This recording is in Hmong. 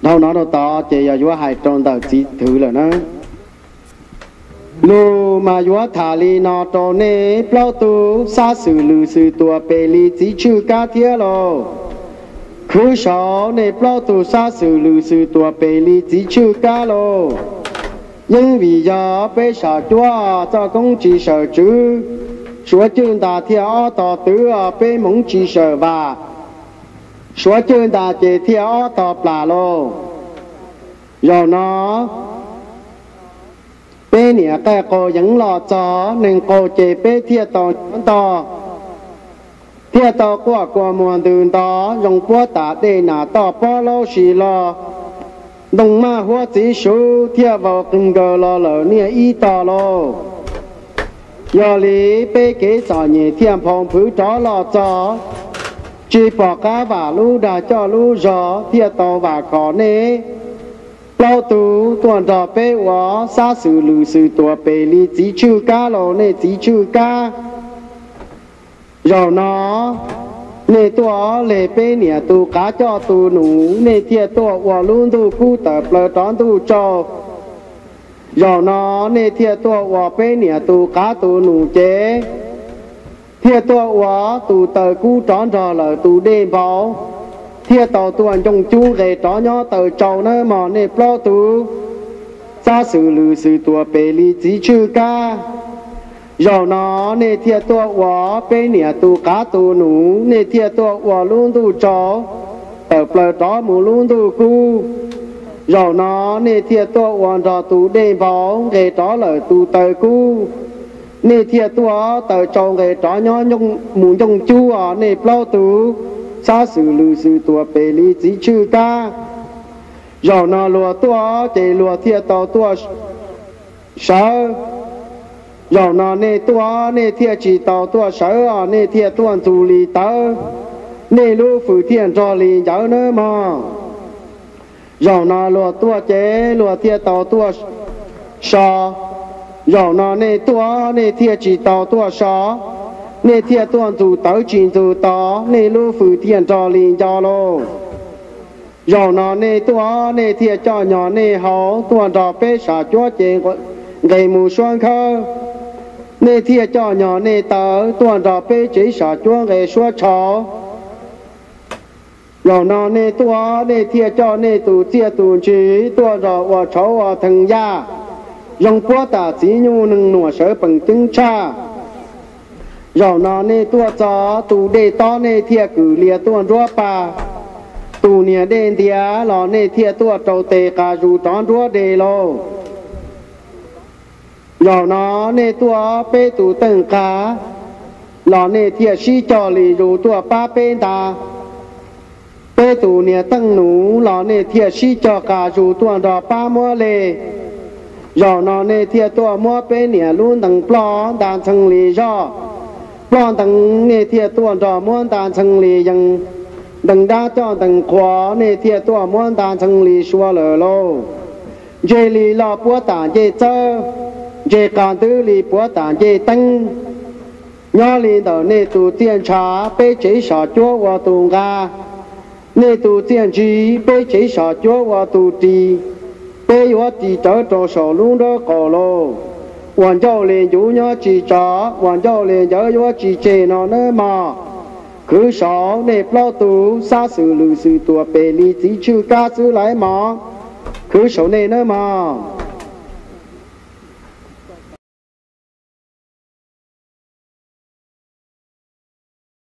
Dhau no rau tod ces yog yuav hais rau ntawm txiv thwv lawm na. Lus mas yuav tham li no rau nej plaub tug xab xwm lwm xwm tuam pem li txiv Tswj Kab thiab lauj. Khwv saud nej plaub tug xab xwm lwm xwm tuam pem li txiv Tswj Kab lauj. Yeeb vim yog peb sam cuab txoj koob tsis sawm tswv, suav cwj ntas thiaj ob tog twv, peb hmoov tsis sawm vam, suav cwj ntas ces thiaj ob tog plam lauj. Zaum no peb niam qaij qaug yeev los txog neeg qaug ces peb thiaj tau nyob ntog, thiaj tau quaj kua muag ntws nto, zoo puab tam dej nas toj pob laub si log, ntoo maj huab txiv suv thiaj vau qeeg nkaws los lawm niaj ib tog lauj. Yog li peb kev txom nyem thiaj nphau nphwv rov los txog, tsis pom qab vam lub dag coj lub zog thiaj tau vam khom nej plaub tug tuaj nrog peb ua xab xwm lwm xwm tuam pem li txiv Tswj Kab lauj nej txiv Tswj Kab. Zaum no nej tuaj leg peb niam tus qav coj tus nus, nej thiaj tuaj ua lub ntuj kub tawm plaws rov ntuj tsaus. Zaum no nej thiaj tuaj ua peb niam tus qav tus nus ces thiaj tuaj ua tus taws kub rov nrog lawm tus dej npau, thiaj tau tuaj ncoo cub nqes rov nyob taws tsau nawb mog nej plaub tug xab xwm lwm xwm tuam pem li txiv Tswj Kab. Zaum no nej thiaj tuaj ua peb niam tus qav tus nus, nej thiaj tuaj ua lub ntuj tsaus tawm plaws rov mus lub ntuj kub. Zaum no nej thiaj tuaj ua nrog tus dej npau nqes rov lawm tus taws kub, nej thiaj tuaj taws tsau nqes rov nyob mus ncoo cub os nej plaub tug xab xwm lwm xwm tuam pem li txiv Tswj Kab. Zaum no luag tuaj ces luag thiaj tau tuaj sawv. Zaum no nej tuaj nej thiaj tsis tau tuaj sawv os, nej thiaj tuaj ntxus li tawv, nej lub fwm thiaj nrog li ncawv nawb mog. Zaum no luag tuaj ces luag thiaj tau tuaj so. Zaum no nej tuaj nej thiaj tsis tau tuaj so, nej thiaj tuaj ntxus tawv tsis ntxus tod, nej lub fwm thiaj nrog li nco lauj. Zaum no nej tuaj nej thiaj coj nyog nej hauv tuaj nrog peb sam cuab ces nqes mus suab nkhawb. Nej thiaj coj nyog nej taws tuaj nrog peb tsev sam cuab nqes suab tshauv. Zaum no nej tuaj nej thiaj coj nej tus txiaj tus ntsig tuaj nrog ua tshauv ua theej yaj, zoo puab tam txiv nyuj neeg nuam sawv peem ceeb tshaj. Zaum no nej tuaj txog tus dej tob nej thiaj kwm lias tuaj nruab pag, tus niag dej ntiav los nej thiaj tuaj rau tes qas zus rov nruab dej lauj. Zaum no nej tuaj peb tus teej qas los nej thiaj sib cog li zus tuaj pab peb nta. Peb tus niag teej nus los nej thiaj sib cog qas zus tuaj nrog pab muab leg. Zaum no nej thiaj tuaj muab peb niam lub ntees ploj nta ntxhee li zog, ploj ntees nej thiaj tuaj nrog muab nta ntxhee li yees, ntees dab coj ntees qhuav nej thiaj tuaj muab nta ntxhee li sua lawm lauj. Ntseg li loj puab tam ncej txawb, ntseg qas ntwb li puav tam ncej teeb. Nyob li ntawm nej tus txiaj ntsha peb tsev sam cuab ua tus nqa, nej tus txiaj ntsig peb tsev sam cuab ua tus ris, peb yuav ris rawv rau saum lub nraub qaum lauj. Uas ncauj li ncuv nyob tsis tso, uas ncauj li ncawv yuav tsis tseg no nawb mog. Khwv saud nej plaub tug xab xwm lwm xwm tuam pem li txiv tswj kab xwb lauj mog. Khwv saud nej nawb mog.